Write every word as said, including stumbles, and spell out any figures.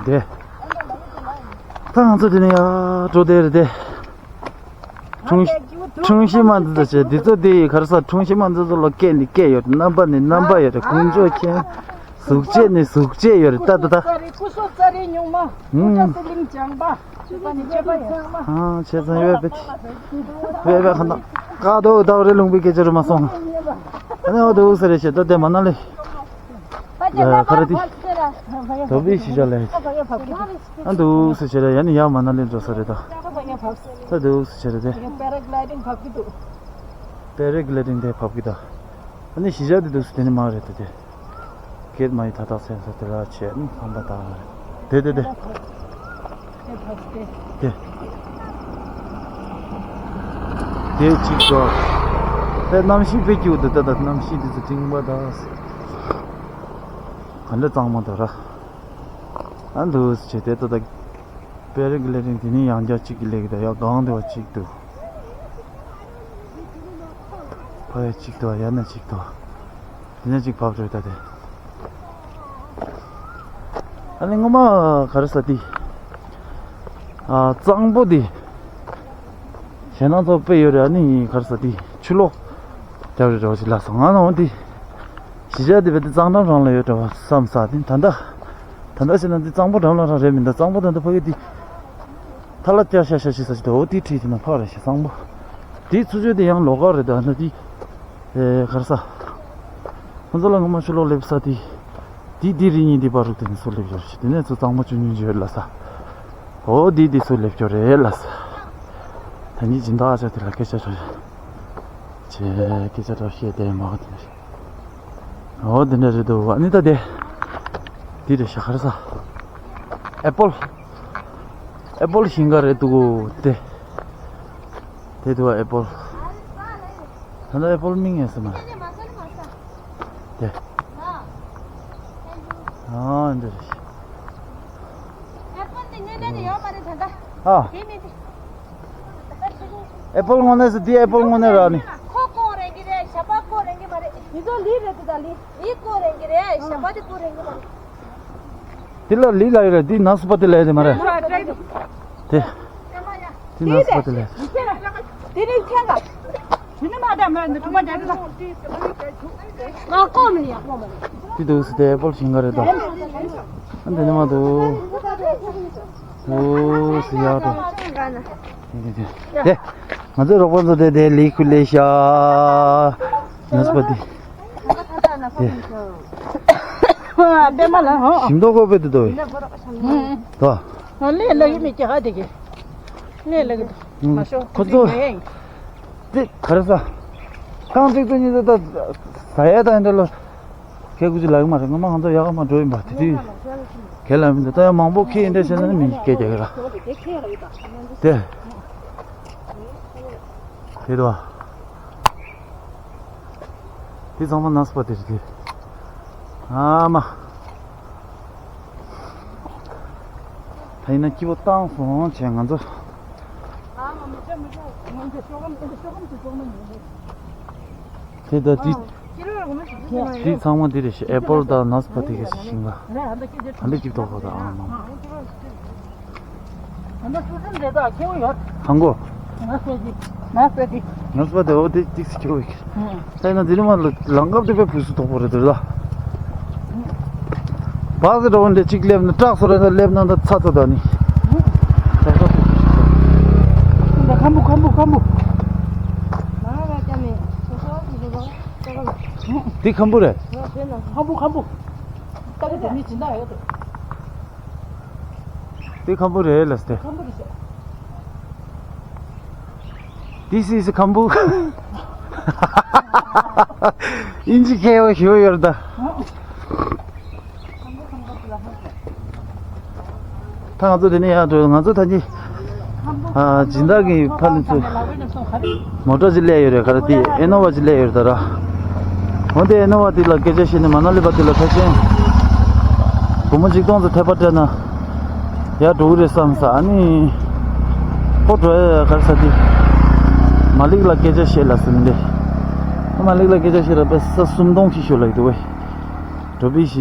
དེ། ད་ང་ཚོ་དེ་ནས་ཡར་འགྲོ་བསྡད་རེད་དེ། འཁྲུངས་འཁྲུངས་གཞིས་མ་འདི་ཚོ་བྱས། འདི་ཚོ་དེ་ག་རེ་ཟ། འཁྲུངས་གཞིས་མ་འདི་ཚོ་ལ་སྐད་འདི་སྐད་ཡོད་རེད། རྣམ་པ་ནི་རྣམ་པ་ཡོད་རེད། དཀོན་མཆོག་མཁྱེན། གཟུགས་བྱད་ནི་གཟུགས་བྱད་ཡོད་རེད། ད་ད་ད། ཨུམ། ཨ། བྱས་ཙང་ཡོད་པ་དེ། བས་བས་ཁ་ན་ཀ་དོ་ད་རེ་ལུང་པའི་སྐད་ཆ་རུ་མ་སོང་། ཨ་ནི་འོ་དུ་ཟེར་རེ་བྱས། ད་དེ་མ་ན་ལེ། ཁ་ར་དེ། དོ་བི་ཤི་ཤ་ལེ། ཨ་འདུག་སེ་བྱས་རེད། ཡ་ནི་ཡ་མ་ན་ལེ་འགྲོ་ས་རེད་ད། ད་འདུག་སེ་བྱས་རེད་དེ། པེ་ར་གི་ལའི་ཌིང་ཕབ་ཀྱི་འདུག་པེ་ར་གི་ལའི་ཌིང་དེ་ཕབ་ཀྱི་ད། ཨ་ནི་གཞིས་ཆགས་དེ་འདུག་སེ་དེ་ནི་མ་རེད་དེ་དེ། གེད་མ་ཡི་ད་ད་སེམས་ས་དེ་ལ་ཆེ་ནི་ཁང་པ་ད་རེད། དེ་དེ་དེ། དེ་ཕབ་སྟེ། དེ། དེ་གཅིག་དོ། དེ་གནམ་གཤིས་དཔེ་སྐྱིད་འདུག་ད་ད་གནམ་གཤིས་དེ་ཚོ་སྤྲིན་པ་ད། ག་འདྲ་གཙང་མ་འདུག་ར། ཨ་འདུག་སེ་བྱས་དེ་ད་ད། པེ་ར་གི་ལའི་ཌིང་དེ་ནི་ཡང་བསྐྱར་གཅིག་གི་ལེགས་ད། ཡག་གང་དེ་བ་གཅིག་འདུག་ཕ་ཡ་གཅིག་འདུག་ཡ་ན་གཅིག་འདུག་དེ་ནས་གཅིག་ཕབ་འགྲོ་ད་དེ། ཨ་ནི་ངོ་མ་ག་རེ་ཟ་དེ། ཨ། གཙང་པོ་དེ། ཞེད་སྣང་ཚོགས་དཔེ་ཡོད་རེད། ཨ་ནི་ག་རེ་ཟ་དེ་ཆུ་ལོག་རྒྱབ་རེད་འགྲོ་ཞིག་ལ་སོང་ང་ནང་དེ། གཞིས་ཆགས་དེ་བས་དེ་གཙང་འགྲམ་རང་ལ་ཡོད་འགྲོ་བ་བསམ་ས་དེ། ད་ལྟ་ད་ལྟ་བྱས་ན་དེ་གཙང་པོ་འགྲམ་ལ་རང་རེད་མི་འདུག་གཙང་པོ་ད་ལྟ་ཕ་གི་དེ། ཐ་ལ་ཅ་ཤ་ཤ་ཤི་ས་ཅི་ད། འོ་དེ་ཁྲིད་དེ་ན་ཕག་རེད་ཤི་གཙང་པོ། དེའི་ཚུར་ཕྱོགས་དེ་ཡང་ལོགས་ཀ་རེད་ད། ཨ་ནི་དེ། ཨེ། ག་རེ་ཟ། ཁོང་ཚོ་ལ་ངོ་མ་ཆུ་ལོག་སླེབས་ས་དེ། དེ་དེ་རི་གཉིས་དེ་བར་རུ་དེ་ནས་ཚུར་སླེབས་ཡོད་རེད། དེ་ནས་ཚུར་གཙང་མ་ཆུ་ཉུང་ཉུང་ཡོད་ལ་ས། འོ་དེ་དེ་ཚུར་སླེབས་ཡོད་རེད་ལ་ས། ད་ནི་སྦྱིན་བདག་ཨ་ཅག་དེ་ལ་སྐད་ཆ་དྲིས། ཆེ་སྐད་ཆ་དྲིས་བཤད་དེ་མ་ག་དེ་ནས། འོ་དེ་འདྲ་རེད་འདུག་ཨ་ནི་ད་དེ། དེ་རེད་ཤག་ག་རེ་ཟ། ཨེ་པོལ། ཨེ་པོལ་ཞིང་ཁ་རེད་འདུག་གོ་དེ། དེ་འདུག་ཨེ་པོལ། ད་ལྟ་ཨེ་པོལ་སྨིན་ངེས་སེ་མ། དེ། ཨ་འདི་རེད། ཨ། ཨེ་པོལ་དངོས་གནས་སུ་འདི་ཨེ་པོལ་དངོས་གནས་ར་ནི། ཁོ་ཀོ་རེད་ཀྱི་རེད། ཞགས་པ་ཀོ་རེད་ཀྱི་མ་རེད། འདི་ཚོ་ལི་རེད་འདུག་ད་ལི། ལི་ཀོ་རེད་ཀྱི་རེད། ཞགས་པ་དེ་ཀོ་རེད་ཀྱི་མ་རེད། འདི་ལ་ལི་ལ་ཡོད་རེད། འདི་ནག་སུ་པ་དེ་ལ་ཡོད་རེད་མ་རེད། དེ། འདི་ནག་སུ་པ་དེ་ལ་ཡོད་རེད། དེ་ནི་ཁྱེད་ཀ། དེ་ནི་མ་དང་མ་འདི་ཐུག་མ་དང་དེ་ལ། ང་ཀོ་མི་ཡ་ཀོ་མི། དེ་འདུག་སེ་དེ་ཨེ་པོལ་ཞིང་ཁ་རེད་དོ། ཨ་འདི་ནི་མ་འདུག་འདུག་སེ་ཡག་འགྲོ། དེ་དེ་དེ། དེ། ང་ཚོའི་རོགས་པ་ཚོ་དེ་དེ་ལི་ཁུ་ལེ་ཤ། ནག་སུ་པ་དེ། དེ། པད་མ་ལ་ཧོ། ཞིམ་མདོག་ཁོག་པའི་དེ་དོ། དོ། ལས་ལ་ཡི་མི་སྐྱེ་ཧ་དེ་གི། ལས་ལ་གི། མ་ཤོ། ཁོ་ཚོ། དེ་ག་རེ་ཟ། ཐང་ཅིག་ཏུ་གཉིས་ཏུ་ད། ཟ་ཡ་ད་འདྲ་ལ། ཁེ་ཁུ་ཅི་ལ་ཡོད་མ་རེད། ངོ་མ་ང་ཚོ་ཡག་མ་འགྲོ་ཡིན་པ་དེ་དུས། ཁེ་ལ་མི་འདུག་ད་ཡང་མང་པོ་ཁེ་ཡིན་འདྲ་བྱས་ན་མི་སྐད་རྒྱག་གི་ར། དེ། དེ་དོ། དེ་ཚང་མ་ནག་སུ་པ་དེ་རེད་དེ། ཨ་མ། ད་ཡིན་ན་སྐྱིད་པོ་བཏང་སོང་བྱས་ང་ཚོ། དེ་ད་དེ། དེ་ཚང་མ་དེ་རེད་ཤག་ཨེ་པོལ་དང་ནག་སུ་པ་དེ་ག་ཞིག་ཤིང་ལ། ད་འདི་སྐྱིད་ཐོག་ཐོག་ད་ཨ་མ། ཁང་གོ། ནག་སུ་པ་དེ་འོ་དེ་ཏིག་སི་ཁྱོད་ཡིན། ད་ཡིན་ན་དེ་རིང་མ་ལ་ལང་ཀ་དེ་དཔེ་བུ་སུ་དོག་པོ་རེད་དེ་ལ། བག་སི་འགྲོ་འདྲ་གཅིག་སླེབས་ན་སྐྲག་སོ་རེད་ན་སླེབས་ན་ད་ཚ་ཚ་ད་ནི། ཁམ་བུ་ཁམ་བུ་ཁམ་བུ། འདི་ཁམ་བུ་རེད། ཁམ་བུ་ཁམ་བུ། ད་གི་དེ་མི་ཇི་འདྲ་ཡོད་དོ། དེ་ཁམ་བུ་རེད་ལ་སྟེ། ཁམ་བུ་རེད་ཤག This is ཁམ་བུ། ཨིན་ཇི་མཁས་པ་ཞིག་ཡོད་ད། ད་ང་ཚོ་དེ་ནས་ཡར་འགྲོ། ང་ཚོ་ད་ནི། ཨ། སྦྱིན་བདག་གི་ཕ་ནས་ཚུར། མོ་ཊ་ཅིག་སླེབས་ཡོད་རེད། ག་རེ་དེ་ཨེ་ནོ་ཝ་ཅིག་སླེབས་ཡོད་རེད་ད་ར། འོན་ཏེ་ཨེ་ནོ་ཝ་དེ་ལ་སྐད་ཆ་བཤད་ནས་མ་ན་ལི་བ་དེ་ལ་ཕལ་ཆེར་སྒོར་མོ་ཆིག་སྟོང་ཙམ་ཐེབས་པ་སྤྲད་ན་ཡར་འགྲོ་གི་རེད་བསམ་ས། ཨ་ནི་ཁོ་འགྲོ་ཡ་ག་རེ་ཟ་དེ་མ་ལིག་ལ་སྐད་ཆ་བཤད་ལ་ཟེར་ནས། མ་ལིག་ལ་སྐད་ཆ་བཤད་ལ་པེ་ས་སུམ་སྟོང་ཞིག་ཤོར་ལ་ཡོད་འདུག་བས། འགྲོ་པའི་གཞི།